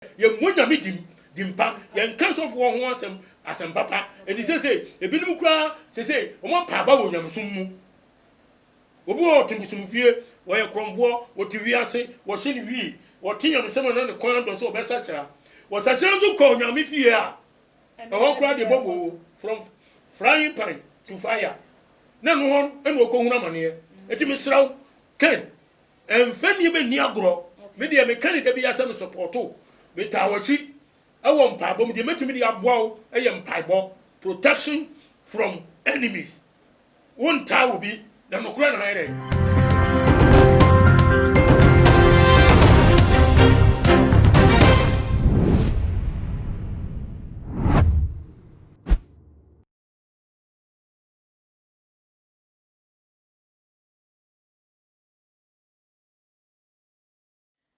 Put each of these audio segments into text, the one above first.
Yɛmmɔ Nyame din, din pa. Yɛnka sɔfoɔ ho asɛm, asɛm papa. Enti seesei, ebinom koraa, seesei, wɔapa aba wɔ nyamesom mu. Obi wɔ hɔ, ɔte bosomfie, ɔyɛ korɔmfoɔ, ɔte wiase, wɔhyɛ no wii, ɔte nyamesɛm a na ne kɔn adɔ sɛ ɔbɛsakyera. Ɔsakyera nso kɔ Onyame fie a, ɛhɔ koraa deɛ bɔbɔ o, from frying pan to fire. Na ɛno hɔ na ɔkɔhunu amaneɛ. Enti mesrɛ wo, Ken, Ɛnfa nneɛma nni agorɔ. Me deɛ meka no da biara sɛ me sɔpɔɔto wo. Metaa w'akyi wɔ mpaebɔ mu. Deɛ mɛtumi de aboa wo yɛ mpaebɔ. Protection from enemies. Wo ntaa obi na nokorɛ na ayɛ dɛn?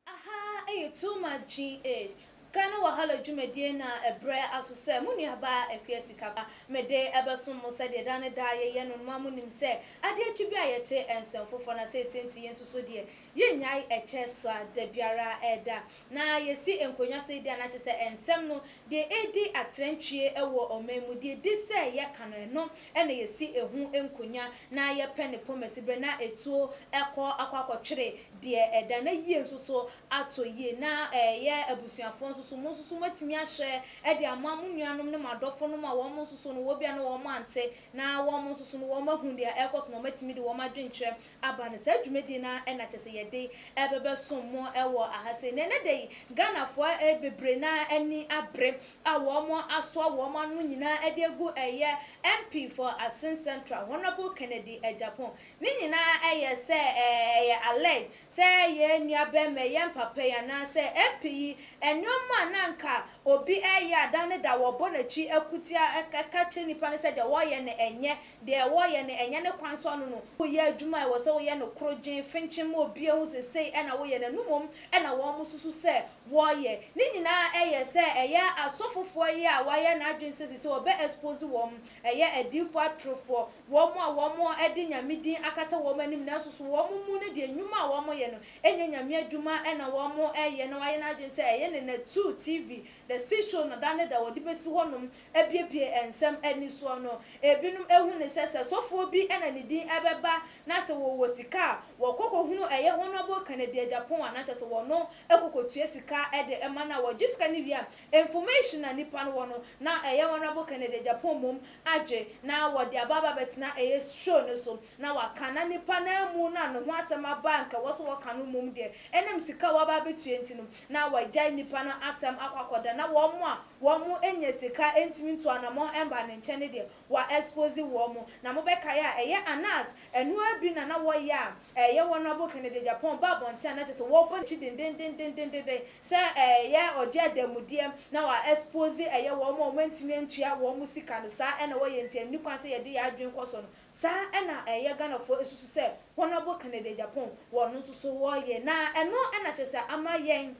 Aha yɛ Too Much GH, Ghana Wahala dwumadie na ɛbrɛ aso sɛ mo nuabaa Akua Sikapa mede ɛbɛsom mo sɛdeɛ daa ne daa yɛyɛ no no mo a monim sɛ adeɛ akyi bi a yɛte nsɛm foforɔ na sɛ ɛtie nti yɛn nso so deɛ yɛnnyae ɛkyɛ soa da biara da na yɛsi nkonnwa sei deɛ a na kyerɛ sɛ nsɛm no Deɛ ɛredi atrantwie wɔ ɔman mu, deɛ ɛdi sɛ yɛka no, ɛno na yɛsi ɛho nkonya na yɛpɛ ne pɔmasiberɛ na ɛtuo kɔ akɔ akɔtwere deɛ ɛda na yie nso so atɔ yie na ɛyɛ abusuafoɔ nso so mo nso so moatumi ahyɛ de ama mo nuanom ne mo adɔfonom a wɔn nso so no wɔ bi a na wɔn ante na wɔn nso so no wɔn ahu deɛ ɛrekɔ so na wɔatumi de wɔn adwenkyerɛ aba no. Saa dwumadie no ara na kyerɛ sɛ yɛde bɛbɛsom mo wɔ aha sei. Na ɛnnɛ da yi, Ghanafoɔ bebree no ara ani abere a wɔn asoa wɔn ano nyinaa de agu ɛyɛ MP for Assin Central, Honourable Kennedy Agyapong. Ne nyinaa yɛ sɛ ɛyɛ alleged sɛ yɛn nua bɛrima yi, yɛn papa yi anaasɛ MP yi, nneɛma a na anka obi reyɛ a da ne da wɔbɔ n'akyi akutia ka kyerɛ nipa no sɛ deɛ wɔreyɛ no ɛnyɛ, deɛ wɔreyɛ no ɛnyɛ ne kwan so ano no, woyɛ adwuma a ɛwɔ sɛ woyɛ no korogyen, fenkyen ma obi ahu sɛ sei na woyɛ no, ɛno mmom na wɔsusu sɛ wɔreyɛ. Ne nyinaa yɛ sɛ ɛyɛ asɔfofoɔ yi a wɔayɛ n'adwene sɛ seisei wɔbɛ expose wɔn, ɛyɛ adiyifoɔ atorofoɔ, wɔn a wɔde Nyame din akata wɔn anim nanso so wɔn mu no deɛ nnwuma a wɔyɛ no ɛnyɛ Nyame adwuma na wɔyɛ na wɔayɛ n'adwene sɛ ɛyɛ ne Natu TV, The Sea Show na da ne da wɔde bɛsi hɔnom abiebie nsɛm ani soɔ no. Ebinom hu no sɛ sɛ sɔfoɔ bi na ne din bɛba na sɛ wɔwɔ sika a wɔkɔ kɔhunu ɛyɛ Honourable Kennedy Agyapong a na kyerɛ sɛ wɔno kɔ kɔtua sika de ma no a wɔgye sika no wie a information a nipa no wɔ no na ɛyɛ Honourable Kennedy Agyapong mmom agye na wɔde aba aba abɛtena ɛyɛ show no so na waka na nipa no ara mu no a ne ho asɛm aba a nka ɛwɔ sɛ wɔka no mmom deɛ ɛnam sika a waba abɛtua nti no na wɔagyae nipa no asɛm akɔ akɔda na wɔn a wɔn nya sika ntumi ntu anamɔn mba ne nkyɛn no deɛ wa expose wɔn na mobɛkae a ɛyɛ Anas ɛno ara bi na na wɔyɛ a ɛyɛ Honourable Kennedy Agyapong ba abɔnten a na kyerɛ sɛ wɔbɔ n'akyi dendendendendenden sɛ ɛyɛ ɔgye adanmudeɛ na wa expose ɛyɛ wɔn a wɔn antumi antua wɔn sika no saa ɛna wɔyɛ nti ɛnni kwan sɛ yɛde yɛn adwene kɔ so no saa ɛna ɛyɛ Ghanafoɔ ɛsusu sɛ Honourable Kennedy Agyapong wɔn nso so wɔyɛ na ɛno ɛna kyerɛ sɛ ama yɛn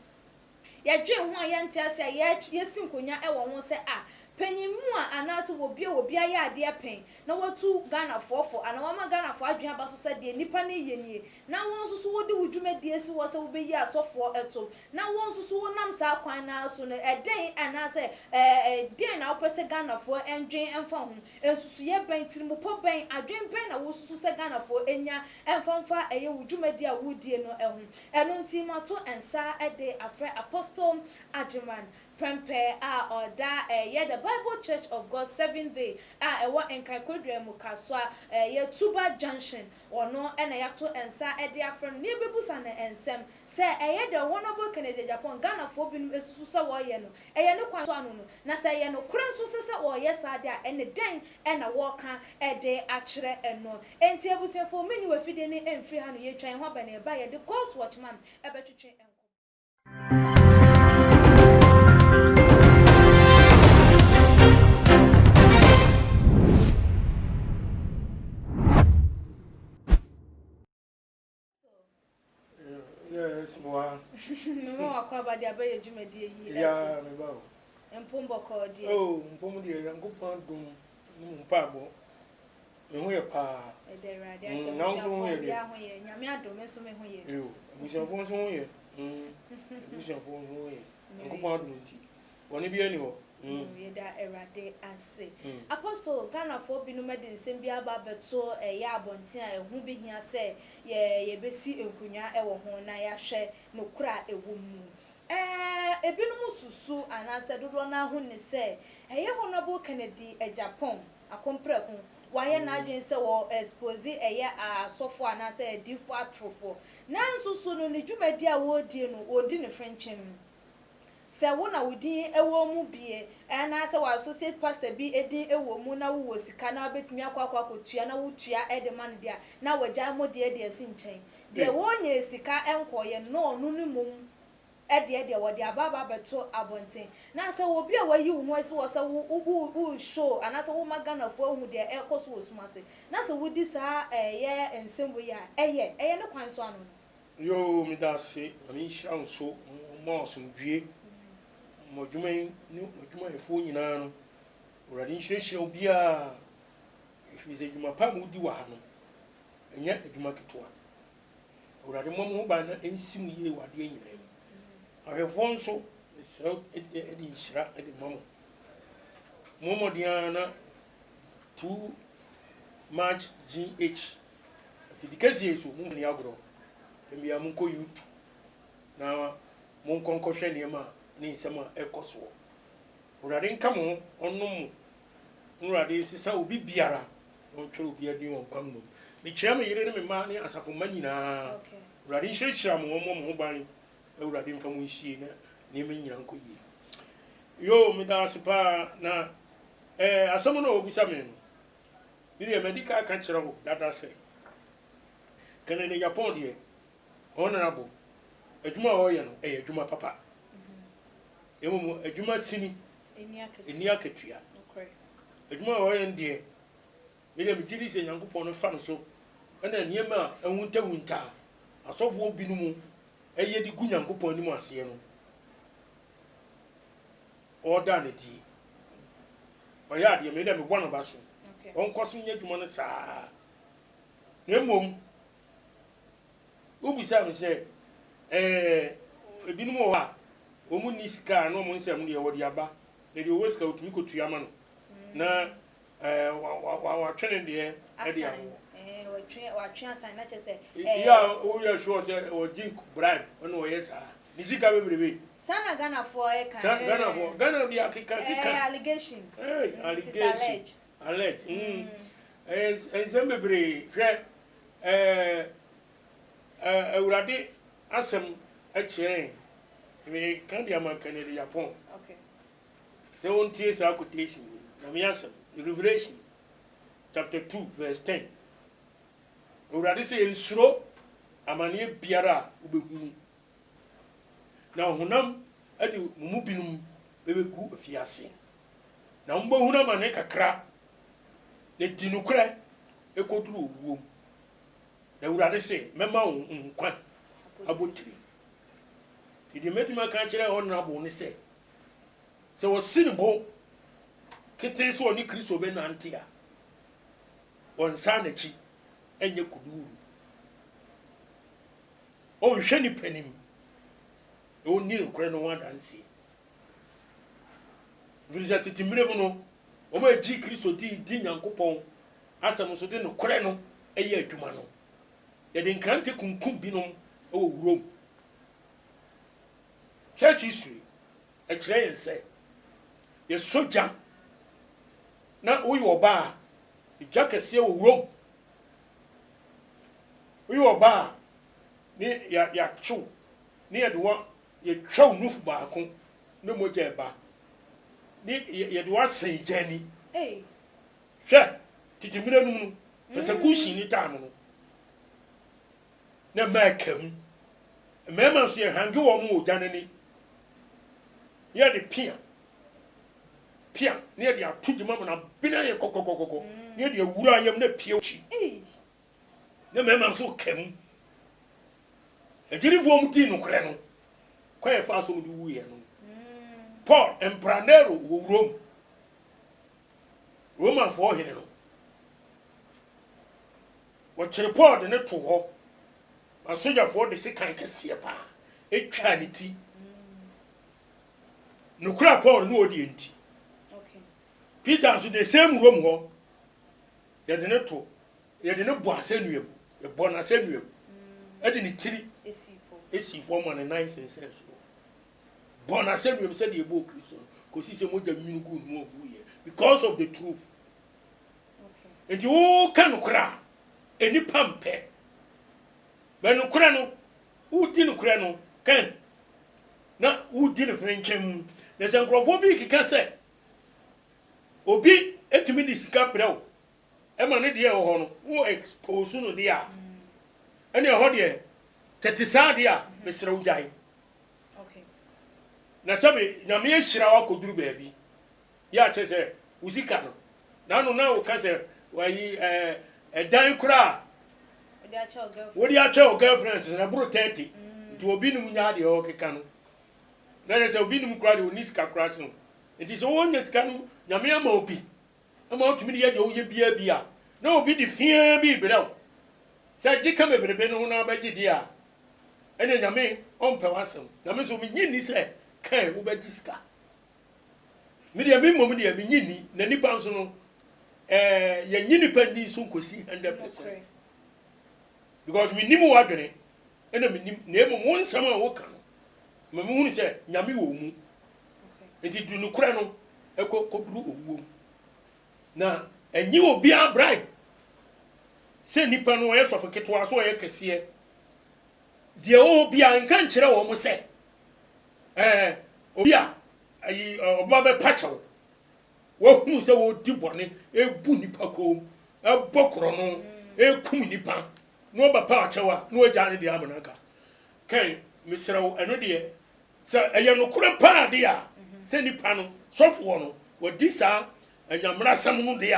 Yɛdwen ho a yɛnte ase a yɛsi nkonya wɔ ho sɛ ah panyin mu a anaasɛ wɔbue obi ayɛ adeɛ pɛn na watu Ghanafoɔ fo anaa wama Ghanafoɔ adwene aba so sɛ deɛ nnipa no reyɛ nie na wo nso so wode wo dwumadie si hɔ sɛ wobɛyi asɔfoɔ to na wo nso so wonam saa kwan no ara so no ɛdɛn anaasɛ ɛdeɛn na wopɛ sɛ Ghanafoɔ ndwen mfa ho? Nsusuiɛ bɛn, tirimupɔ bɛn, adwene bɛn na wosusu sɛ Ghanafoɔ nya mfa mfa ɛyɛ wo dwumadie a woredie no ho? Ɛno nti mato nsa de afrɛ Apostle Agyeman Prempeh a ɔda ɛyɛ The Bible Church of God Seventh Day a ɛwɔ Nkran Kodua mu Kasoa ɛyɛ Tuba Junction. Ɔno na yɛato nsa de afrɛ no na yɛbɛbusa no nsɛm sɛ ɛyɛ dɛ Honourable Kennedy Agyapong Ghanafoɔ binom susu sɛ wɔreyɛ no ɛyɛ ne kwan so ano no, na sɛ ɛyɛ nokorɛ nso sɛ sɛ wɔreyɛ saa deɛ a, ɛnne dɛn na wɔreka de akyerɛ no? Enti abusuafoɔ, menyi w'afidie no mfiri ha no, yɛretwa yɛn ho aba na yɛba a, yɛde God's Watchman bɛtwetwe nkɔmmɔ. Yes, boa. Mema wakɔ aba de abɛyɛ dwumadie yi ɛso. Yeah, me ba o. Mpom bɔkɔɔ deɛ. Oh, mpom deɛ Nyankopɔn adom ne mu mpaebɔ. Me ho yɛ paa. Ɛda Awurade ase. Mm, abusuafoɔ biara ho yɛ. Nyame adom me nso me ho yɛ. Yo, abusuafoɔ nso ho yɛ. Mm, abusuafoɔ nso ho yɛ. Nyankopɔn adom nti, bɔne biara nni hɔ. Mm. Yɛda Awurade ase. Apostle, Ghanafoɔ binom de nsɛm bi aba abɛto ɛyɛ abɔnten a ɛho bɛhia sɛ yɛ yɛbɛsi nkonnwa wɔ ho na yɛahwɛ nokorɛ a ɛwɔ mu. Ɛɛ ebinom susu anaasɛ dodoɔ no ara hu ne sɛ ɛyɛ Honourable Kennedy Agyapong Akompreko wayɛ n'adwene sɛ wɔ expose ɛyɛ asɔfoɔ anaasɛ adiyifoɔ atorofoɔ. Nanso so no ne dwumadie a wɔredie no ɔredi no frenkyem. Sɛ wo na wo din wɔ mu bie anaasɛ wɔ associate pastor bi din wɔ mu na wowɔ sika na wobɛtumi akɔ akɔ akɔtua na wotua de ma no deɛ a, na wagyae mo deɛ de asi nkyɛn. Deɛ wɔnyɛɛ sika nkɔeɛ no na ɔno no mmom deɛ deɛ wɔde aba aba abɛto abɔnten. Na sɛ obi a wayi wo ho asi hɔ sɛ wo wo wo show anaasɛ woma Ghanafoɔ ahu deɛ ɛrekɔ so wɔ sum ase na sɛ wodi saa ɛyɛ nsɛm wei a, ɛyɛ ɛyɛ ne kwan so ano no? Yoo medase Nyame nhyira wo nso ɔmma wo asomdwie mo adwuma yi ne mo adwumayɛfoɔ nyinaa no Awurade nhyirahyira obiara ɛfiri sɛ adwuma pa a modi wɔ ha no ɛnyɛ adwuma ketewa Awurade mmɔ mo ho ban na ɛnsi mo yie wɔ adeɛ nyinaa mu ahwɛfoɔ nso mesrɛ de nhyira de ma mo mo mmɔden ara na too much GH Afidi kɛseɛ yi so, momfa nni agorɔ. Da biara monkɔ YouTube na monkɔ nkɔhwɛ nneɛma ne nsɛm a ɛrekɔ soɔ. Awurade nka mo ho, ɔnnom mo. Awurade nsesa obi biara na ɔntwerɛ obiara din wɔ nkwa nwoma mu. Mekyea me yere ne me mma ne asafo mma nyinaa. Awurade nhyirahyira mo, ɔmmɔ mo ho ban. Awurade mfa mo nsie na nneɛma nyinaa nkɔ yie. Yoo, meda ase paa na eh, asɛm no a wobisa me no, Me deɛ madi kan aka kyerɛ wo dada sɛ, Kennedy Agyapong deɛ, Honourable, adwuma a ɔreyɛ no, ɛyɛ adwuma papa. Mmom adwuma sini, ɛnni akatua. Adwuma a ɔreyɛ no deɛ, me deɛ megye di sɛ Nyankopɔn no fa no so ɛna nneɛma a ahuntahunta a asɔfoɔ binom ɛyɛ de gu Nyankopɔn anim aseɛ no, ɔreda no adi. Ɔyɛ adeɛ, me deɛ mebɔ n'aba so. Ɔnkɔ so nyɛ adwuma no saa. Na mmom, wobisaa me sɛ, ɛɛ, ebinom wɔ hɔ a, wɔn nni sika a na wɔn nsɛm deɛ wɔde aba, na deɛ ɔwɔ sika ɔtumi kɔtua ma no. Na ɛɛ wa wa wa watwe ne deɛ ɛde ama wɔ. Watwe watwe asan na kyerɛ sɛ. Yɛ a woyɛ sure sɛ ɔgye bribe ɛna ɔyɛ saa ne sika bebrebe. Saa na Ghanafoɔ ɛka. Saa Ghanafoɔ Ghana deɛ akeka keka. Ɛyɛ allegation. Ɛy allegation allege mm ɛyɛ nsɛm bebree hwɛ ɛɛ ɛɛ Awurade asɛm ɛkyerɛ yɛn meka de ama Kennedy Agyapong. Okay. Sɛ wontie saa quotation yi, Nyame asɛm, Revelation chapter 2 verse 10. Awurade sɛ yɛnsuro amaneɛ biara a wobɛhunu, na ɔhonam de mo mu binom bɛbɛgu afiase, na mobɛhunu amane kakra, na di nokorɛ kɔduru owuo mu. Na Awurade se, mɛma wo nkwa abotire. Nti deɛ mɛtumi aka akyerɛ honorable ne sɛ, Sɛ ɔsi ne bo ketee sɛ ɔne Kristo bɛnante a, ɔnsan n'akyi nyɛ kuduuru. Ɔnhwɛ nnipa anim, na ɔnni nokorɛ no ho adanseɛ. Ɛfiri sɛ tete mmerɛ mu no, wɔn a ɛgye Kristo di di Nyankopɔn asɛm so de nokorɛ no yɛ adwuma no, yɛde nkrante kunkum binom wɔ wuram. Church history ɛkyerɛ yɛn sɛ yɛsɔ gya na woyɛ ɔbaa a, gya kɛseɛ wɔ wuram. Woyɛ ɔbaa a, ne yɛakyew ne yɛde wo yɛtwa wo nufu baako ne mogya ɛba ne yɛde wo asɛn gya ani. Hwɛ, tete mmerɛ no mu no, persecution ne time no, na mmaa ka mu. Mmarima nso yɛhange wɔn wɔ ogya no ani. Na yɛde pea, pea, na yɛde ato gyima ma no abene ayɛ kɔkɔkɔkɔkɔ, na yɛde awura ayam na apue akyi. Na mmarima nso ka mu. Agyidifoɔ mu dii nokorɛ no, kwan yɛfaa so de wuiɛ no. Paul, Emperor Nero wɔ Rome, Romanfoɔ hene no, Wɔkyeree Paul de no too hɔ ma sogyafoɔ de sekan kɛseɛ paa twaa ne ti. Nokorɛ a Paul ne ɔdie nti. Peter nso the same Rome hɔ, yɛde no to, yɛde no bɔ asɛnnua mu, yɛbɔ no asɛnnua mu, ɛde ne tiri esi fam ma ne nan sensɛn soro. Bɔ no asɛnnua mu sɛdeɛ yɛbɔɔ Kristo no, kɔsi sɛ mogya nwunu guu ne mu ɔwuiɛ because of the truth. Nti woka nokorɛ a, nnipa mpɛ. Bɛ nokorɛ no, wodi nokorɛ no, kɛn na wodi no frenkyɛm. Na sɛ nkurɔfoɔ bi rekeka sɛ obi tumi de sika brɛ wo ma ne deɛ ɛwɔ hɔ no, wo expose no deɛ a, ɛne ɛhɔ deɛ tɛte saa deɛ a, mesrɛ wo gyae. Na sɛbe Nyame ahyira wo akɔduru baabi, yɛ a kyerɛ sɛ wo sika no, n'ano na woka sɛ wayi ɛɛ ɛdan koraa wode akyɛ wo girlfriend sɛ ɛboro 30 nti obi nom nya deɛ ɔkeka no na kyerɛ sɛ obi nom koraa deɛ ɔnni sika koraa so nti sɛ wonya sika no Nyame ama obi ama wotumi de yɛ deɛ woyɛ biara bi a na obi de fiaa bi brɛ wo sɛ gye ka bebrebe no ho na abɛgye deɛ a ɛne Nyame ɔmpɛ w'asɛm. Na me nso menye nni sɛ kan wobɛgye sika. Me deɛ me mmom deɛ menye nni, na nipa nso no ɛɛ yɛnye nipa nni nso nkosi 100% because menim w'adwene ɛna menim na mmom wo nsɛm a woka no ma mehunu sɛ Nyame wɔ wo mu. Nti du nokorɛ no ɛkɔ kɔduru owuo mu. Na ɛnye obiara bribe sɛ nipa no ɔyɛ sɔfo ketewa so ɔyɛ kɛseɛ. Deɛ ɔwɔ hɔ biara nka nkyerɛ wɔn sɛ, ɛɛ, obi a ayi ɔba bɛpa kyɛw, wahunu sɛ wɔredi bɔne, ebu nipa kɔn mu, ɛbɔ korɔno, ekum nipa, na ɔbɛpa akyɛw a, na wagyaa ne deɛ ama no aka. Kɛn, mesrɛ wo, ɛno deɛ, sɛ ɛyɛ nokorɛ paa deɛ a, sɛ nipa no, sɔfoɔ no, wadi saa anyammerasɛm no deɛ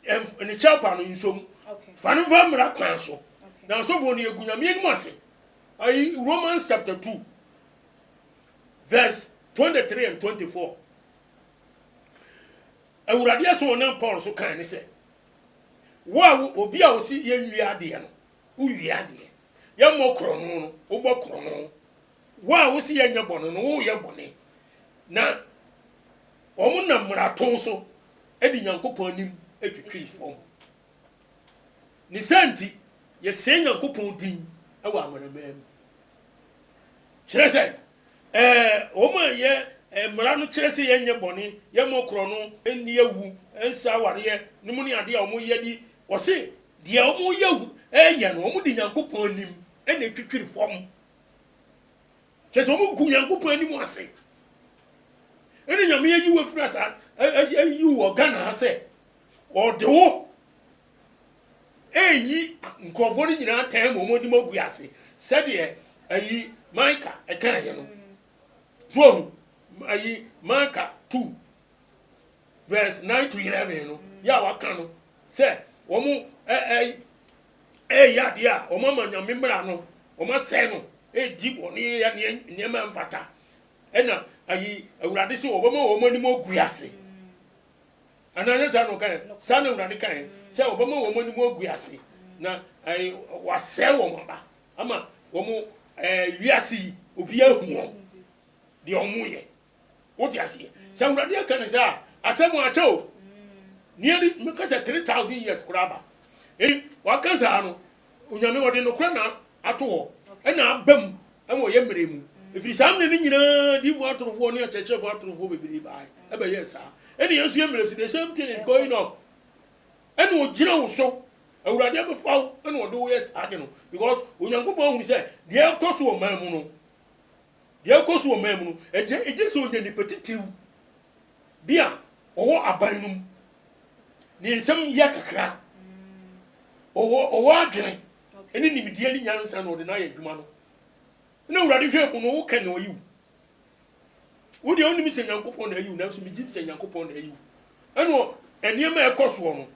a, ne kyɛw pa no nsom fa no mfa mmara kwan so na asɔfoɔ no yɛgu Nyame anim ase. Ayi Romans chapter 2 verse 23 and 24. Awurade asɛm ɔnam Paul so kan ne sɛ, wo a obi a ɔsi yɛnwie adeɛ no, wowie adeɛ. Yɛmmɔ korɔno no, wobɔ korɔno. Wo a wosi yɛnyɛ bɔne no, woyɛ bɔne. Na wɔn nam mmarato so de Nyankopɔn anim twitwiri fam. Ne saa nti, yɛsɛe Nyankopɔn din wɔ amanaman mu. Kyerɛ sɛ, ɛɛ, wɔn a yɛ mmara no kyerɛ sɛ yɛnyɛ bɔne, yɛmmɔ korɔno, nni awu, nsa awareɛ, no mu ne adeɛ a wɔyɛ di, wɔse deɛ wɔyɛ ɛyɛ no, wɔde Nyankopɔn anim na ɛtwitwiri fam. Kyerɛ sɛ wɔn gu Nyankopɔn anim ase. Ɛna Nyame ayi wo afiri asa ayi wo wɔ Ghana ha sɛ ɔde wo ɛyi nkurɔfoɔ no nyinaa atɛn ma wɔn anim agu ase sɛdeɛ ayi Micah ɛkaeɛ no. So ahu ayi Micah 2 verse 9 to 11 no yɛ a waka no sɛ wɔn ɛ ɛ reyɛ adeɛ a wɔama Nyame mmara no, wɔasɛe no, redi bɔne, yɛ nneɛma a ɛmfata. Ɛna ayi Awurade sɛ wɔbɛma wɔn anim agu ase. Anaa nyɛ saa na ɔkae? Saa na Awurade kae sɛ wɔbɛma wɔn anim agu ase na ayi wɔasɛe wɔn aba ama wɔn ɛɛ wiase yi obiara ahu wɔn deɛ wɔyɛ. Wote aseɛ? Sɛ Awurade aka no saa a, asɛm akyɛ o. Nearly, meka sɛ 3,000 years koraa ba. Enti, waka saa no, Onyame ɔde nokorɛ na ato hɔ, ɛna aba mu ɛwɔ yɛ mmerɛ mu. Ɛfiri saa mmerɛ no nyinaa, adiyifoɔ atorofoɔ ne akyerɛkyerɛfoɔ atorofoɔ bebree baae, ɛbɛyɛɛ saa. Ɛna yɛn nso yɛ mmerɛ so, the same thing is going on. Ɛna ɔgyina wo so, Awurade abɛfa wo, ɛna ɔde wo yɛ saa ade no, because Onyankopɔn ahunu sɛ deɛ ɛrekɔ so wɔ man mu no, Deɛ ɛrekɔ so wɔ ɔman mu no, ɛgye egye sɛ ɔnya nipa titiriw bi a ɔwɔ aban no mu, ne nsɛm yɛ kakra, ɔwɔ ɔwɔ adwene ne nimdeɛ ne nyansa na ɔde no ayɛ adwuma no. Na Awurade hwɛ mu no, woka na ɔyi wo. Wo deɛ wonim sɛ Nyankopɔn na ayi wo, nanso megye di sɛ Nyankopɔn na ayi wo. Ɛna nneɛma a ɛkɔ soɔ no,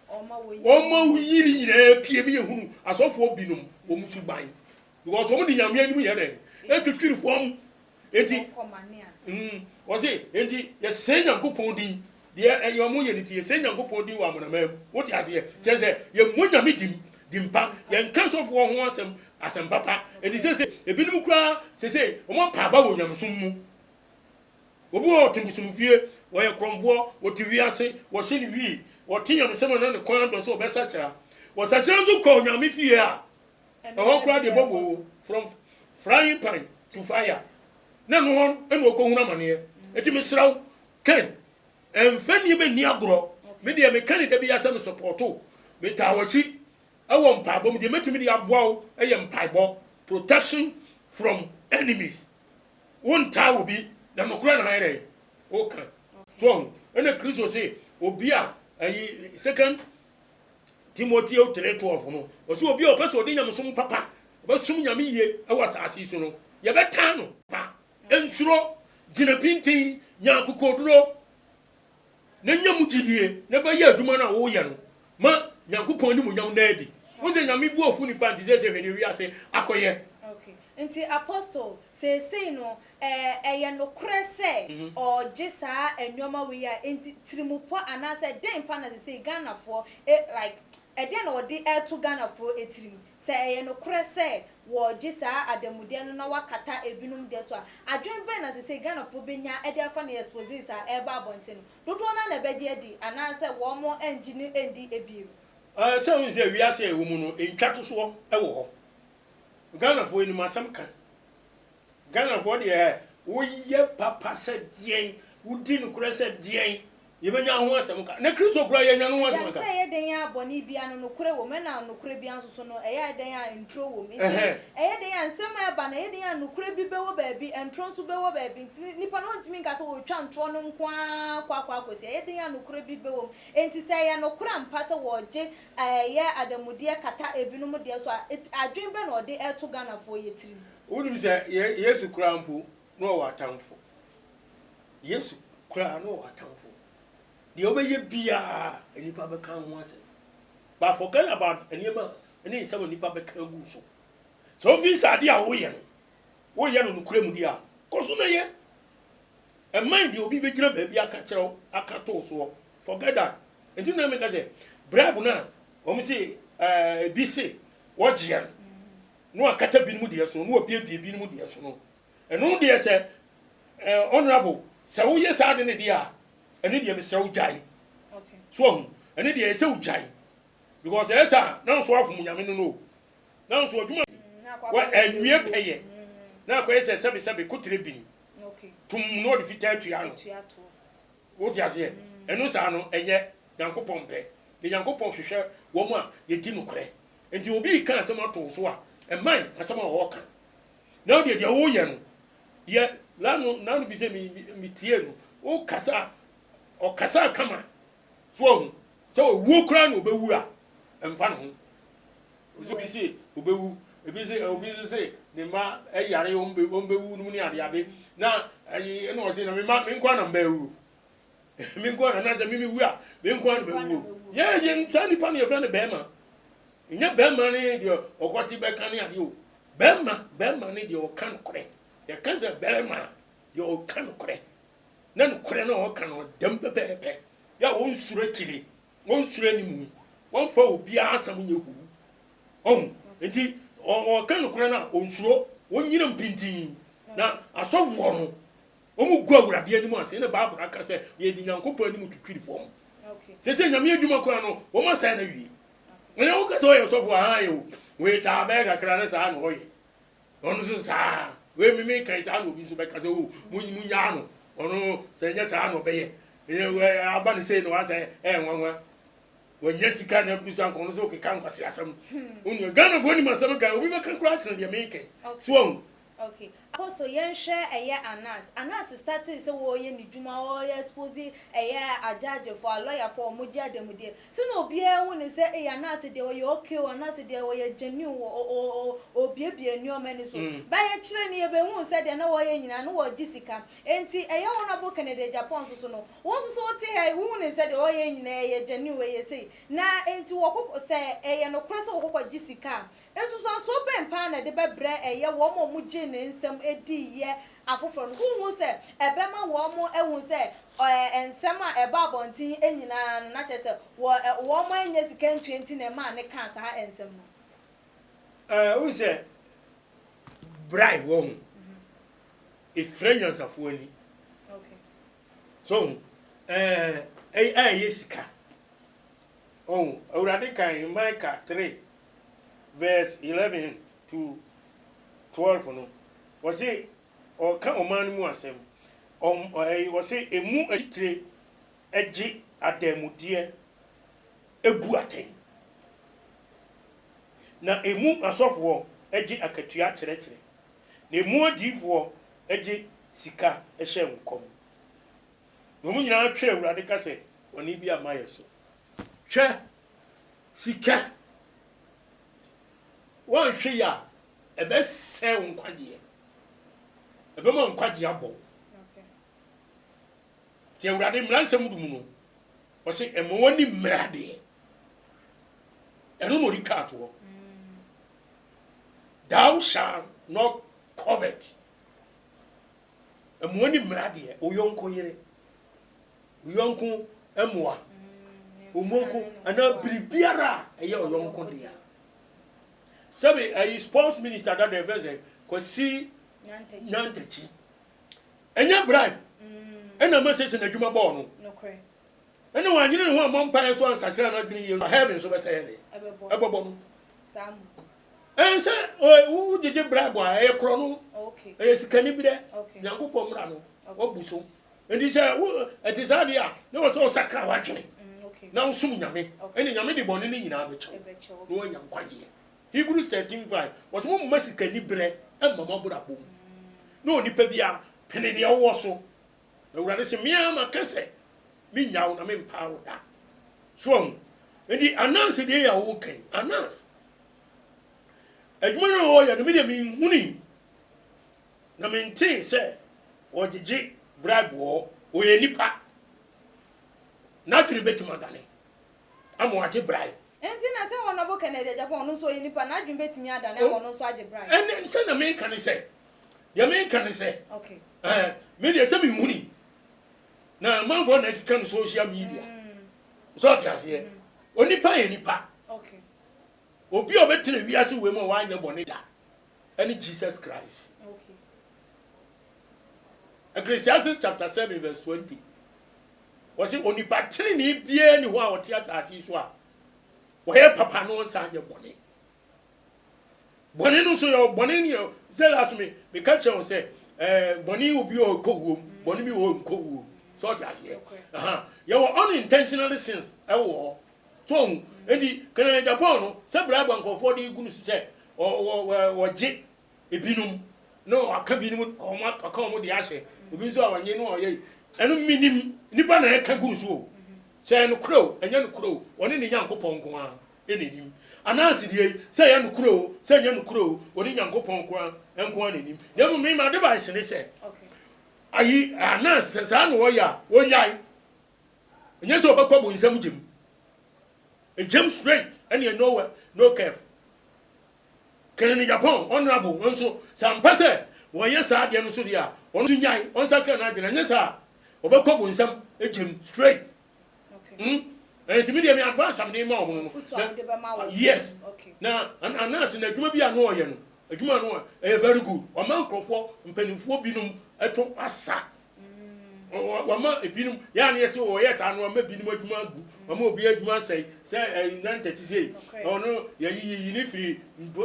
wɔma wo yi ne nyinaa pie mi yɛhunu asɔfoɔ binom wɔn suban. Because wɔn de Nyame anim yɛ dɛn? Etwitwiri fam. Enti, wɔse, enti yɛsɛe Nyankopɔn din. Deɛ ɛyɛ wɔn yɛ no nti, yɛsɛe Nyankopɔn din wɔ amanaman mu. Wote aseɛ? Kyerɛ sɛ, yɛmmɔ Nyame din, din pa. Yɛnka sɔfoɔ ho asɛm, asɛm papa. Enti sese, ebinom koraa, sese, wɔn apa aba wɔ nyamesom mu. Obi wɔ hɔ ɔte bosomfie, ɔyɛ korɔmfoɔ, ɔte wiase, wɔhyɛ no wii, ɔte nyamesɛm a na ne kɔn adɔ sɛ ɔbɛsakyera. Ɔsakyera nso kɔ Onyame fie a, ɛhɔ koraa deɛ bɔbɔ o, from frying pan to fire. Na ɛno hɔ na ɔkɔhunu amaneɛ. Enti mesrɛ wo, Ken, ɛmfa nneɛma nni agorɔ. Me deɛ meka no da biara sɛ me support wo, metaa w'akyi wɔ mpaebɔ mu. Deɛ mɛtumi de aboa wo yɛ mpaebɔ, protection from enemies. Wontaa obi, na nokorɛ na ayɛ dɛn? Woka. So wahu? Ɛna Kristo se, obi a, ayi, Second Timoteo 3:12 no, ɔse obi a ɔpɛ sɛ ɔde nyamesom papa, ɔbɛsom Nyame yie wɔ asase yi so no, yɛbɛtaa no. Pa, nsuro, gyina pintinn, nya akokoɔduro, na nya mu gyidie, na fa yɛ adwuma no a woreyɛ no, ma Nyankopɔn animuonyam nna adi. Wohu sɛ Nyame bo afu nipa nti seesei hwɛ deɛ wiase akɔyɛ. Okay. Nti Apostle, seesei no, ɛyɛ nokorɛ sɛ ɔregye saa nnoɔma wei a, nti tirimupɔ anaasɛ dɛn pa na seesei Ghanafoɔ, like, ɛdeɛn na ɔde reto Ghanafoɔ tirim? Sɛ ɛyɛ nokorɛ sɛ wɔregye saa adanmudeɛ no na wɔakata ebinom deɛ so a, adwene bɛn na seesei Ghanafoɔ bɛnya de afa ne exposés a ɛreba abɔnten no? Dodoɔ no ara na ɛbɛgye adi anaasɛ wɔn nngye no nndi bio? Sɛ wohu sɛ wiase a yɛwɔ mu no ntwatosoɔ wɔ hɔ. Ghanafoɔ yɛnim asɛm ka. Ghanafoɔ deɛ woyɛ papa sɛ deɛn, wodi nokorɛ sɛ deɛn, yɛbɛnya ho asɛm ka. Na Kristo koraa yɛanya ne ho asɛm aka. Sɛ ɛyɛ dɛn ara bɔne biara no nokorɛ wɔ mu, ɛna nokorɛ biara nso so no ɛyɛ dɛn ara nturo wɔ mu. Nti ɛyɛ dɛn ara nsɛm a ɛba no ɛyɛ dɛn ara nokorɛ bi bɛwɔ baabi, nturo nso bɛwɔ baabi. Nti nipa no ɔntumi nka sɛ ɔretwa ntorɔ no nko ara kɔ akɔ akɔsi. Ɛyɛ dɛn ara nokorɛ bi bɛwɔ mu. Enti sɛ ɛyɛ nokorɛ ampa sɛ wɔregye ɛyɛ adamudeɛ kata ebinom deɛ so a, adwene bɛn na ɔde reto Ghanafoɔ yɛ tirim? Wonim sɛ Yesu koraa mpo, na ɔwɔ atamfo. Yesu koraa, na ɔwɔ atamfo. Deɛ wobɛyɛ biara, nnipa bɛka ho asɛm. But forget about nneɛma ne nsɛm a nnipa bɛka agu wo so. Sɛ wofii sɛ adeɛ a woyɛ no, woyɛ no nokorɛ mu deɛ a, kɔ so na yɛ. Ɛmman deɛ obi bɛgyina baabi aka kyerɛ wo, aka to wo soɔ. Forget that. Nti na meka sɛ, bribe no a wɔn se ɛɛ ebi se wɔgyeɛ no, na wakata binom deɛ so, na wabiebie binom deɛ so no, ɛno deɛ sɛ ɛɛ honourable, sɛ woyɛ saa ade no deɛ a, ɛno deɛ mesrɛ wo gyae. So wahu? Ɛno deɛ ɛsɛ wo gyae. Because ɛyɛ saa na nso afom Nyame no no o. Na nso adwuma wɔ ɛnwie pɛyɛ. Na akɔyɛ sɛ sɛbe sɛbe kotere bini. Tum na ɔde fitaa tua no. Wote aseɛ? Ɛno saa no ɛnyɛ Nyankopɔn mpɛ. Na Nyankopɔn hwehwɛ wɔn a yɛdi nokorɛ. Nti obi reka asɛm ato wo so a, ɛman asɛm a ɔreka. Na wo deɛ deɛ woreyɛ no, yɛ. Lano, nano bi sɛ me, me tiee no, wokasa a, ɔkasaa kama. So wahu? Sɛ owuo koraa na ɔbɛwu a, ɛmfa ne ho. Obi se obewu, ebi se obi nso se ne mma yare wɔn bɛ wɔn bɛwu nom ne ade ade. Na ɛyi ɛna ɔse na me mma me nko na mba awu. Me nko na na sɛ me me wu a me nko na mɛwu. Yɛ yɛ saa nipa no yɛfrɛ no bɛrima. Nyɛ bɛrima ne deɛ ɔkɔte bɛka ne ade o. Bɛrima bɛrima ne deɛ ɔka nokorɛ. Yɛka sɛ bɛrima deɛ ɔka nokorɛ. Na nokorɛ no a ɔka no ɔdam pɛpɛɛpɛ. Yɛ a ɔnsuro akyire. Wɔnsuro anim, wɔmfa obiara asɛm nyɛ huu. Ɔhu? Nti ɔka nokorɛ no a, ɔnsuro, ɔnyina mpintin. Na asɔfoɔ no, wɔn gu Awurade anim ase, ɛna Bible aka sɛ yɛde Nyankopɔn anim twitwiri fam. Sɛ sɛ Nyame adwuma koraa no, wɔn asɛe no awie. Ɛnɛ woka sɛ ɔyɛ sɔfo a, ae o, wei saa bɛyɛ kakra na saa na ɔyɛ. Ɔno nso saa. Wei me meka yi saa na obi nso bɛka sɛ o mo munyaa no. Ɔno sɛ ɛnyɛ saa na ɔbɛyɛ. Ɛyɛ aba no sei na wasɛ ɛyɛ nwanwa. Wanya sika na aburu so anka ɔno nso ɔkeka nkwasi asɛm. Onua Ghanafoɔ nim asɛm ka obi bɛka koraa kyerɛ deɛ meka yi. So wahu? Okay. Apostle yɛnhwɛ ɛyɛ Anas. Anas startee sɛ wɔɔyɛ ne dwuma ɔɔyɛ expose ɛyɛ agyaagyefo a lɔyafo a wɔn gye adamudeɛ. Sɛ na obiara hu no sɛ ei Anas deɛ ɔyɛ okay o Anas deɛ ɔyɛ genuine o ɔrebuebue nneɛma ani so. But akyire no yɛbɛhuu sɛ deɛ na wɔreyɛ nyinaa no wɔregye sika. Enti ɛyɛ Honourable Kennedy Agyapong nso so no, wo nso so wote ha yi wohu no sɛ deɛ ɔreyɛ nyinaa ɛyɛ genuine ɛyɛ sei. Na enti wɔkɔ sɛ ɛyɛ nokorɛ sɛ wɔkɔkɔgye sika a, Nsunsuansoɔ bɛn paa na ɛde bɛbrɛ ɛyɛ wɔn a wɔgyee ne nsɛm diiɛ afoforɔ no? Wonhu sɛ ɛbɛma wɔn ahu sɛ nsɛm a ɛba abɔnten nyinaa no, na kyerɛ sɛ wɔ wɔn annya sika ntua nti na ɛmaa no kaa saa nsɛm no? Wohu sɛ bribe wɔ ho, ɛfira nyansafoɔ ani. So ɛɛ ɛyɛ sika. Oh, Awurade kan Micah 3 verse 11 to 12 no, wɔse ɔka ɔman no mu asɛm. Ɔm ɛyi wɔse emu atitire gye adanmudeɛ bu atɛn, na emu asɔfoɔ gye akatua kyerɛkyerɛ, na emu adiyifoɔ gye sika hyɛ nkɔm. Na wɔn nyinaa twere Awurade ka sɛ, Bɔne bi amma yɛn so. Hwɛ, sika, woanhwɛ yie a, ɛbɛsɛe wo nkwagyeɛ. Ɛbɛma wo nkwagyeɛ abɔ wo. Nti Awurade mmara nsɛm du mu no, ɔse ɛma w'ani mmere adeɛ. Ɛno na ɔde twaa toɔ. Thou shall not covet. Ɛma w'ani mmere adeɛ, wo yɔnko yere, wo yɔnko mmoa, wo yɔnko anaa biribiara a ɛyɛ ɔyɔnko dea. Sɛbi ayi sports minister dada ɛfɛ sɛ Kwasi Nyantakyi. Ɛnyɛ bribe ɛna ama sese n'adwuma bɔɔ no. Ɛna wanyene ne ho ammɔ mpaeɛ so ansakyera n'adwene yie nso a heaven nso bɛsɛe ne ɛbɛbɔ no. Ɛn sɛ wogyegye bribe a ɛyɛ korɔ no, ɛyɛ sikaniberɛ, Nyankopɔn mmara no wabu so. Nti sɛ wo ɛte saa deɛ a na wɔ sɛ wosakra w'adwene na wosom Nyame, ɛne Nyame de bɔne no nyinaa bɛkyɛ wo na woanya nkwagyeɛ. Hebrews 13:5, wɔse momma sikaniberɛ mma mo abrabɔ mu, na onipa biara pene deɛ ɔwɔ so. Na Awurade se, Me ara maka sɛ mennya wo na mempaa wo da. So wahu? Enti Ananse deɛ yi a woka yi, Ananse, adwuma no a ɔyɛ no, me deɛ menhunui na mentee sɛ ɔgyegye bribe wɔ hɔ. Ɔyɛ nipa. N'adwene bɛtumi adane ama wagye bribe. Enti na sɛ Honourable Kennedy Agyapong, ɔno nso ɔyɛ nipa, n'adwene bɛtumi adane ama ɔno nso agye bribe. Ɛnɛ, sɛ na meka ne sɛ, deɛ meka ne sɛ, ɛɛ, me deɛ sɛ menhuni, na amanfoɔ na ɛkeka no social media, sɛ ɔte aseɛ, onipa yɛ nipa, obi a ɔbɛtena wiase wei mu a wanyɛ bɔne da, ɛne Jesus Christ. Ecclesiastes chapter 7 verse 20. Wɔse onipa tenenee biara nni hɔ a ɔte asase yi so a wɔyɛ papa na ɔnsan nyɛ bɔne. Bɔne no nso yɛ bɔne ne yɛ sɛ last me meka kyerɛ wo sɛ ɛɛ bɔne obi wɔ hɔ kɔ wuom, bɔne bi wɔ hɔ nkɔ wuom. So ɔte aseɛ. Aha yɛwɔ unintentional sins ɛwɔ hɔ. So ɔhu enti kana Japan no sɛ bribe nkurɔfoɔ de gu no so sɛ ɔgye ebinom na waka binom wɔn aka wɔn de ahyɛ obi nso a wɔnye no a ɔyɛ ɛno minim nipa na ɛka gu no so o sɛ ɛyɛ nokorɛ o ɛnyɛ nokorɛ o ɔne ne Nyankopɔn nko ara ɛna ɛnim anaase deɛ yi sɛ ɛyɛ nokorɛ o sɛ ɛnyɛ nokorɛ o ɔne Nyankopɔn nko ara nko ara na ɛnim na mmom me m'advice ne sɛ ayi anaase sɛ saa na ɔyɛ a ɔnyae ɛnyɛ sɛ ɔbɛkɔ bonsam gyem gyem straight ɛne no no curve. Kennedy Agyapong, Honourable, nso, sɛ ampa sɛ wɔyɛ saa adeɛ no nso deɛ a, ɔno nso nyae, ɔnsakra n'adwene, anyɛ saa a, ɔbɛkɔ bonsam gyem straight. Hmm? Ɛnti me deɛ me advice a mede ma wɔn no no, na, yes, na anaase na adwuma bi a na ɔyɛ no, adwuma no ɛyɛ very good, wama nkurɔfoɔ, mpanimfoɔ binom ɛto asa. Wama ebinom, yɛ a na yɛse wɔyɛ saa no, wama ebinom adwuma agu, wama obi adwuma asɛe, sɛ ɛyi nantɛkyi sei, ɔno yɛyiyi ne firi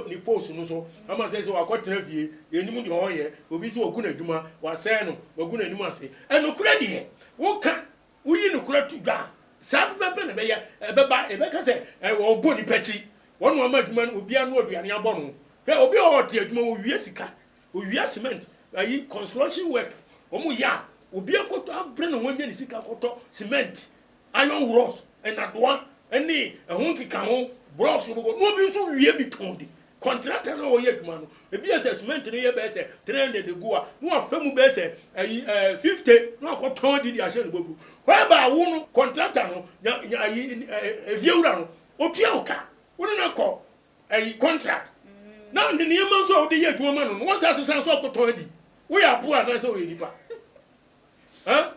ne post no so, ama sɛ sɛ wakɔtena fie, yɛnim deɛ ɔyɛ, obi nso wagu n'adwuma, wasɛe no, wagu n'anim ase. Ɛnokorɛ deɛ, woka, woyi nokorɛ to dwa a, saa pɛpɛpɛ na ɛbɛyɛ, ɛbɛba, yɛbɛka sɛ wɔbɔ nipa akyi, wɔn na wɔama adwuma no, obiara no aduane abɔ no. Hwɛ, obi a ɔte adwuma, wɔwie sika, Owia cement ayi construction work wɔn yɛ a obi akɔtɔ abrɛ ne ho anya ne sika akɔtɔ cement iron rods nnadoa ne ɛho nkeka ho blocks wɔbɛkɔ na obi nso wie bi tɔn di contractor no a ɔyɛ adwuma no ebi yɛ sɛ cement no yɛ bɛyɛ sɛ 300 gu a na wafa mu bɛyɛ sɛ ayi ɛɛ 50 na wakɔtɔn di de ahyɛ ne bɔbu whereby wo no contractor no nya nya ayi ɛɛ efiewura no otua wo ka wo ne no akɔ Ɛyi contract na ne nneɛma nso a wode yɛ adwuma ma no no wɔn sesa nso akɔtɔn adi. Woyɛ aboa anaasɛ woyɛ nipa? Ha?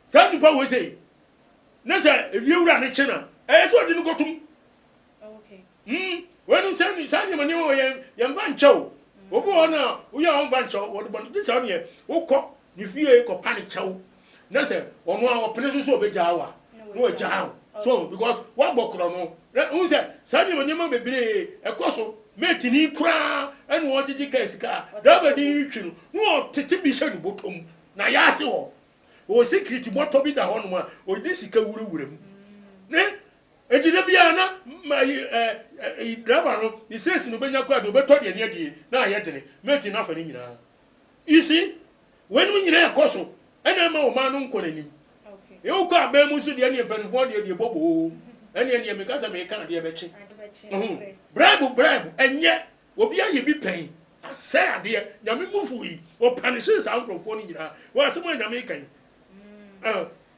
Saa nipa wei sei na sɛ efie wura ne kye na ɛyɛ sɛ ɔde no kɔtum. Mm, wei no sɛ saa nneɛma nneɛma wɔ yɛn yɛmfa nkyɛ o. Obi wɔ hɔ no a woyɛ a ɔmfa nkyɛ wo wɔde bɔne gye sɛ ɔdeɛ wokɔ. ne fie kɔpa ne kyɛw na sɛ ɔno a ɔpene so sɛ ɔbɛgyaa wo a, na wagyaa wo. So because woabɔ korɔ no, na wohu sɛ saa nneɛma nneɛma bebree ɛkɔ so. Mateni koraa ɛna ɔgyegye kaa sika a driver ni retwi no, na ɔtete bi hyɛ ne bɔtɔ mu na yɛase hɔ. Ɔwɔ secret bɔtɔ bi da hɔnom a ɔde sika wurawura mu. Ne enti da biara na ma yi ɛ ɛ driver no ne sales no bɛnya koraa deɛ ɔbɛtɔ deɛ ne adie na ayɛ dene. Mate no afa ne nyinaa. You see, weinom nyinaa ɛkɔ so ɛna ɛma ɔman no nkɔ n'anim. Wokɔ aban mu nso deɛ ɛneɛ mpanimfoɔ deɛ deɛ bɔbɔ ɛneɛ neɛ meka sɛ meka adeɛ bɛkye. Bribe bribe ɛnyɛ obi ayɛ bi pɛn asɛe adeɛ. Nyame bufu yi ɔpanihye saa nkurɔfoɔ no nyinaa wɔ asɛm a Nyame ka yi.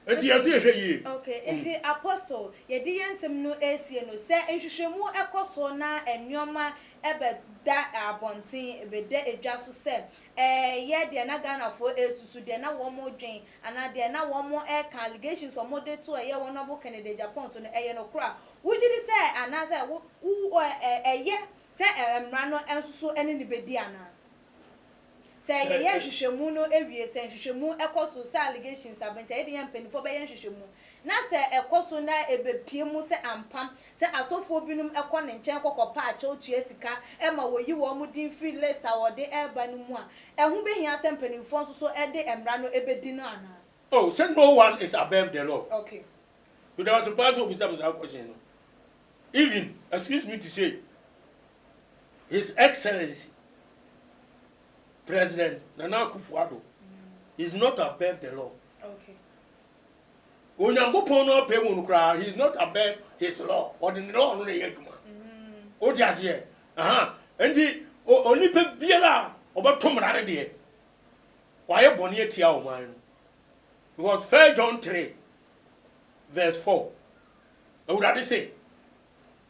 Nti yɛse yɛhwɛ yie. Okay, nti Apostle, yɛde yɛn nsɛm no resie no, sɛ nhwehwɛmu kɔ so na nneɛma bɛda abɔnten, bɛda dwa so sɛ ɛyɛ deɛ na Ghanafoɔ resusu, deɛ na wɔredwen, anaa deɛ na wɔreka, allegations a wɔde to ɛyɛ Honourable Kennedy Agyapong so no, ɛyɛ nokorɛ a, wogye di sɛ anaasɛ wo, wo, ɛyɛ sɛ mmara no nso so ne no bɛdi anaa? Sɛ yɛyɛ nhwehwɛmu no wie, sɛ nhwehwɛmu kɔ so sɛ allegations aba nti a, yɛde yɛn mpanimfoɔ bɛyɛ nhwehwɛmu. Na sɛ ɛkɔ so na ɛbɛpue mu sɛ ampa sɛ asɔfoɔ binom kɔ ne nkyɛn kɔ kɔpa akyɛw tua sika ma wɔyi wɔn din firi list a wɔde reba no mu a, ɛho bɛhia sɛ mpanimfoɔ nso so de mmara no bɛdi no anaa? Oh, sɛ no one is above the law. Okay. Meda wo ase paa sɛ wobisa me saa question no. Even, excuse me to say, His Excellency President Nana Akufo-Addo is not above the law. Okay. Onyankopɔn no apɛ mu no koraa, he is not above his law. Ɔde ne law no na ɛyɛ adwuma. Wote aseɛ? Aha. Nti onipa biara a ɔbɛto mmara no deɛ, wayɛ bɔne atia ɔman no. Because 1 John 3 verse 4, Awurade se,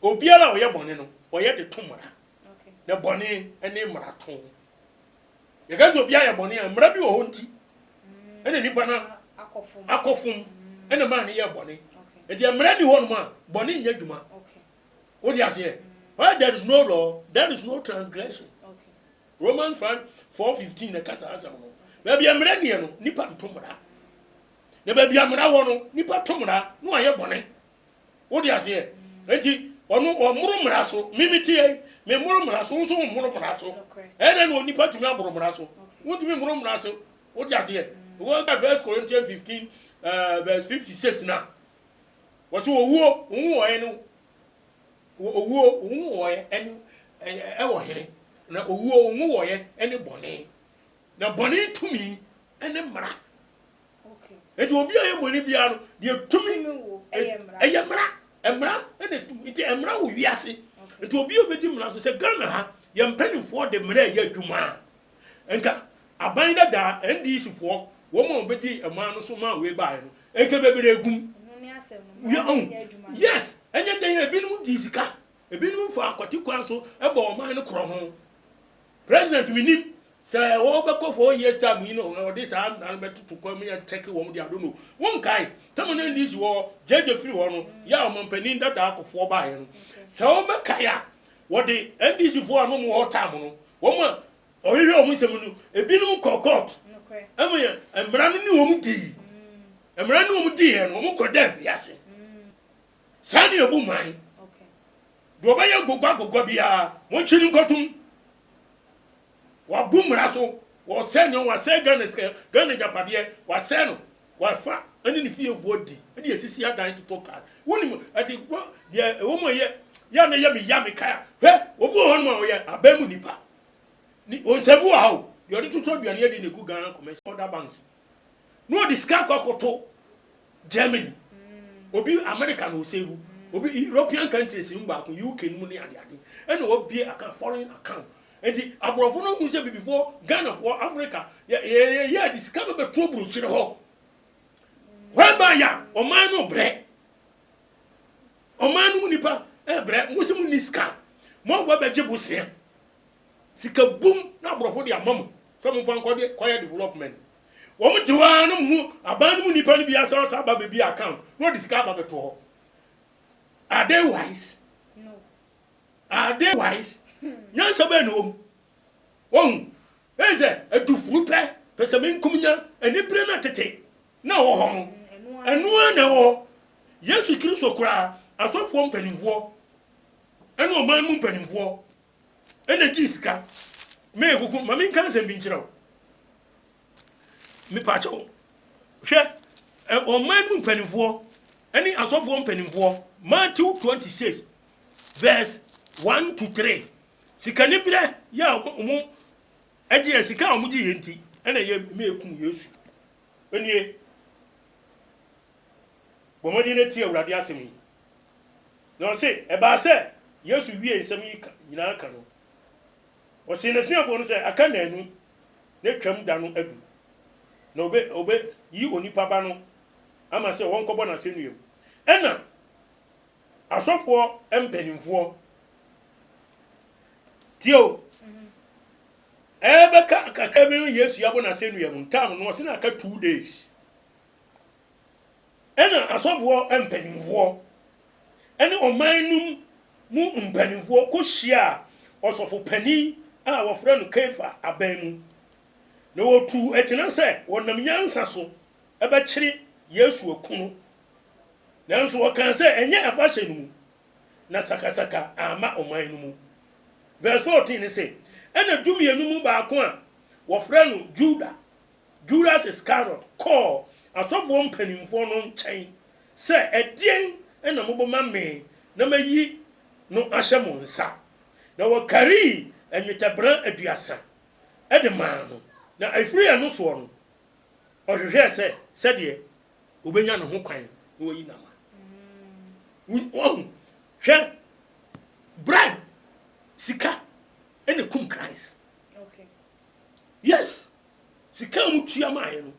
Obiara a ɔyɛ bɔne no, ɔyɛ de to mmara, na bɔne ne mmarato. Yɛka sɛ obi ayɛ bɔne a, mmara bi wɔ hɔ nti ɛna nipa no akɔ fam ɛna maa no yɛ bɔne. Nti mmara ni hɔ nom a, bɔne nyɛ adwuma. Wote aseɛ? Where there is no law, there is no transgression. Romans 5 4:15 na ɛka saa asɛm no. Baabi a mmara nniɛ no, nipa nto mmara. Na baabi a mmara wɔ no, nipa to mmara na wayɛ bɔne. Wode aseɛ? Enti ɔno ɔmmoro mmara so. Me mete yei, memmoro mmara so, wo nso wommoro mmara so. Ɛyɛ dɛn na onipa tumi aboro mmara so? Wontumi mmoro mmara so. Wote aseɛ? Wɔka First Corinthians 15 uh, verse 56 na wɔsɛ owuo nwowɔeɛ no owuo nwowɔeɛ ɛne ɛwɔ hene na owuo nwowɔeɛ ɛne bɔne na bɔne tumi ɛne mmara. Enti obi a ɔyɛ bɔne biara no, deɛ tumi ɛyɛ mmara. Mmara ɛna tumi. Nti mmara wɔ wiase. Nti obi a obɛdi mmara so sɛ Ghana ha yɛn mpanimfoɔ de mmara ɛyɛ adwuma a, nka aban dadaa NDC foɔ wɔn a wɔbɛdi mmaa no so maa wei baeɛ no, nka bebree gum. Yes, ɛnyɛ dɛn ebinom dii sika, ebinom faa kwati kwan so bɔ ɔman no korɔ ho. President menim sɛ wɔbɛkɔ 4 years time yi na ɔde saa mmara no bɛtoto kwan mu yɛ check wɔn de, I don't know. Wonkae tɛm no NDC wɔ gyegye firi hɔ no yɛ a ɔmampanin dada akɔfoɔ baeɛ no, sɛ wɔbɛkae a, wɔde NDC foɔ a no mu hɔ time no, wɔn a ɔhwehwɛ wɔn nsɛm no, ebinom kɔ court ɛma yɛ mmara no ne wɔn dii mmara ne wɔn diiɛ no, wɔn kɔ dɛ afiase. Saa ne ebu man deɛ ɔbɛyɛ gogua gogua biara, wɔnkyi no nkɔtum. Wabu mmara so, wɔsɛe nneɛma, wasɛe Ghana sika, Ghana agyapadeɛ, wasɛe no, wafa ɛne ne fiefoɔ di, ɛde esisi adan totɔ cars. Wonim ɛde deɛ ɛwɔ mu ɛyɛ yɛ na ɛyɛ me ya me kaya. Hwɛ, obi wɔ hɔnom a ɔyɛ aban mu nipa. Ni onsɛm wɔ ha o, deɛ ɔde totɔ aduane adi na egu Ghana commercial other banks. Na ɔde sika akɔ akɔto Germany, obi America na ɔsɛwu, obi European countries mu baako, UK no mu ne ade ade, ɛna wabue account, foreign account. Nti aborɔfo no hu sɛ bibifoɔ, Ghanafoɔ, Africa yɛ yɛ yɛ de sika bɛbɛto aburokyire hɔ, whereby a ɔman no brɛ, ɔman no mu nipa ɛbrɛ, mo sɛ mo ni sika, mo abɔ bɛgye bosea, sika bum na aborɔfo de ama mo sɛ mo nfa nkɔ de kɔyɛ development. Wɔn te hɔ ara na mo hu aban no mu nipa no bi asɛ ɔsɛ aba bɛbi account na ɔde sika aba bɛto hɔ. Are they wise? No. Are they wise? Nyansa bɛn na wɔm? Wɔn ɛn sɛ adufuru pɛ. Pɛsɛmenkominya, anibere no a tete na ɛwɔ hɔ no, ɛno ara na ɛwɔ hɔ. Yesu Kristo koraa, asɔfoɔ mpanimfoɔ ne ɔman mu mpanimfoɔ na gyee sika. Me koko, ma menka nsɛm bi nkyerɛ wo. Mepaakyɛw, hwɛ, ɔman mu mpanimfoɔ ne asɔfoɔ mpanimfoɔ, Matthew 26 verse 1 to 3, sikaniberɛ yɛ a wɔn Ɛdeɛ sika a wɔgye yɛ nti ɛna ɛyɛ ma yɛkum Yesu. Nie, bɔ mmɔden na tie Awurade asɛm yi. Na ɔse, ɛbaa sɛ Yesu wiee nsɛm yi ka, nyinaa ka no, ɔsee n'asuafoɔ no sɛ, Aka nnanu na Twam da no adu, na ɔbɛ, ɔbɛyi Onipa Ba no ama sɛ wɔnkɔbɔ no asɛnnua mu. Ɛna asɔfoɔ mpanimfoɔ, tie o, ɛbɛka kakra bi no Yesu abɔ n'asɛnnua mu ntam no, ɔse na aka 2 days. Ɛna asɔfoɔ mpanimfoɔ ɛne ɔman no mu mpanimfoɔ kɔhyia ɔsɔfo panin a wɔfrɛ no Kefa aban mu. Na wɔtuu agyina sɛ wɔnam nyansa so ɛbɛkyere Yesu aku no. Nanso wɔkaa sɛ ɛnyɛ afahyɛ no mu, na sakasaka amma ɔman no mu. Verse 14 ne se, Ɛna 12 mu baako a wɔfrɛ no Juda, Judas Iscariot, kɔɔ asɔfoɔ mpanimfoɔ no nkyɛn sɛ, Ɛdeɛn na mobɛma me na mayi no ahyɛ mo nsa? Na wɔkarii nnwetɛbena 30 de maa no. Na ɛfiri ɛno soɔ no, ɔhwehwɛɛ sɛ sɛdeɛ obɛnya ne ho kwan na wayi no ama. Wahu, hwɛ, bribe, sika ɛna kum Christ. Yes, sika a wɔtua maaeɛ no,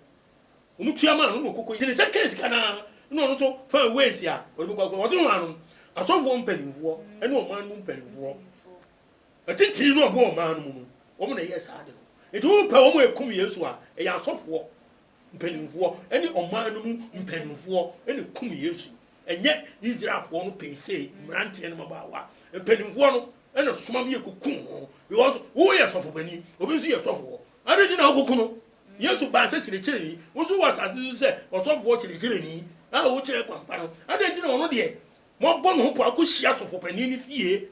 wɔtua maa no na ɔkɔkɔ yi. Ne nsa kaa sika no ara na ɔno nso fa ways a ɔde bɛkɔ akɔ. Ɔse ho ano, asɔfoɔ mpanimfoɔ ɛne ɔman mu mpanimfoɔ, atitiri no ɔmo ɔman no mu no, wɔn na ɛyɛ saa de no. Nti wopɛ wɔn a ɛkum Yesu a, ɛyɛ asɔfoɔ mpanimfoɔ ɛne ɔman no mu mpanimfoɔ ɛna kum Yesu. Ɛnyɛ Israelfoɔ no pɛi sɛ mmeranteɛ no mmabaawa. Mpanimfoɔ no ɛna soma me yɛkɔkum no, because woyɛ sɔfo panin, obi nso yɛ sɔfoɔ. Ade nti na wokɔku no? Yesu baa sɛ kyerɛkyerɛni, wo nso wɔ asase so sɛ ɔsɔfoɔ kyerɛkyerɛni a wokyerɛ kwampa no. Ade nti na ɔno deɛ moabɔ ne ho pɔ akɔhyia sɔfo panin no fie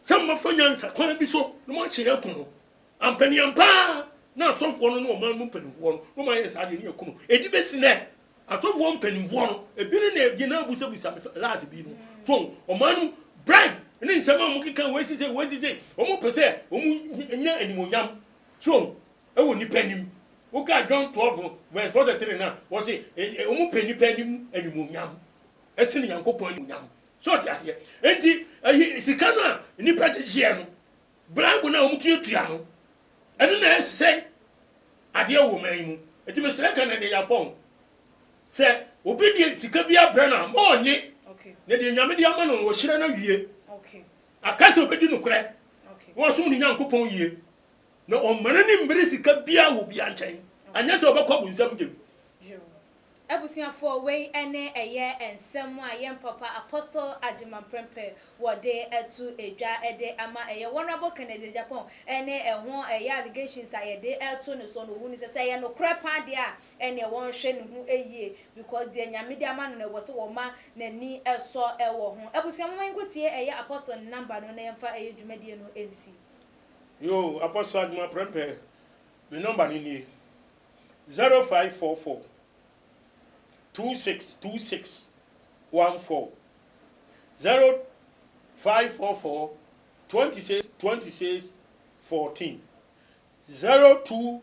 sɛ moafa nyansa kwan bi so na moakyere aku no? Ampaniampa na asɔfoɔ no ne ɔman mu mpanimfoɔ no na wɔayɛ saa deɛ ne yɛku no. Ɛdi bɛsi nɛ, asɔfoɔ mpanimfoɔ no ebi ne na gyina abusabusa me last bi no so ɔman no bribe ne nsɛm a wɔkeka wei sise wei sise, wɔn pɛ sɛ wɔn nya animonyam so ɛwɔ nipa anim. Woka John 12 verse 43 na wɔse wɔn pɛ nipa anim animonyam ɛsene Nyankopɔn animonyam. So ɔte aseɛ? Enti ɛyi sika no a nipa gyegyeɛ no, bribe no a wɔn tuatua no, ɛno na ɛsɛ adeɛ wɔ man yi mu. Enti mesrɛ ka na deɛ yɛapɔn sɛ obi deɛ sika bi abrɛ no a, ma ɔnye. Na deɛ Nyame de ama no no, wɔhyira no awie. Aka sɛ obɛdi nokorɛ na wasom ne Nyankopɔn yie, na ɔmma n'ani mmere sika biara wɔ obiara nkyɛn, anyɛ sɛ ɔbɛkɔ abonsam gyam. Abusuafoɔ, wei ne ɛyɛ nsɛm a yɛn papa Apostle Agyeman Prempeh wɔde ato dwa de ama ɛyɛ Honourable Kennedy Agyapong ne ɛho ɛyɛ allegations a yɛde reto ne soɔ no, ɔhunu sɛ sɛ ɛyɛ nokorɛ paa deɛ a ɛneɛ wɔnhwɛ ne ho yie because deɛ Nyame de ama no no ɛwɔ sɛ wɔma n'ani sɔ wɔ ho. Abusua, momma yɛnkɔtie ɛyɛ Apostle ne number no na yɛmfa ɛyɛ dwumadie no nsi. Yoo, Apostle Agyeman Prempeh, me number no nie, 0544 26 26 14, 0544 26 26 14, 020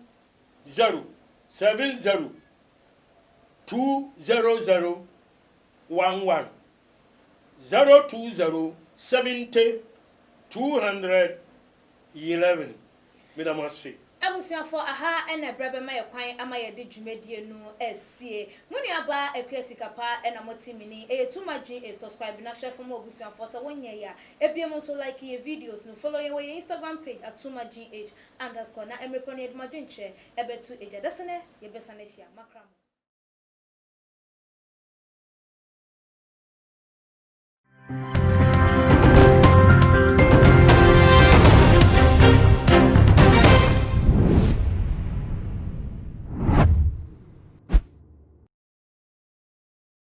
70 200 11, 020 70 211. Meda mo ase. Abusuafoɔ, aha na ɛberɛ bɛma yɛ kwan ama yɛde dwumadie no asie. Mo nuabaa Akua Sikapa na mote me ni. Ɛyɛ too much GA, subscribe na share fama w'abusuafoɔ sɛ wonyɛeɛ a. Ebiem nso like yɛ videos no, follow yɛn wɔ yɛn Instagram page at too much GH underscore na mmerɛ pa no yɛde mo adwenkyerɛ ɛbɛto dwa. Dasene yɛbɛsane ahyia. Makra mo.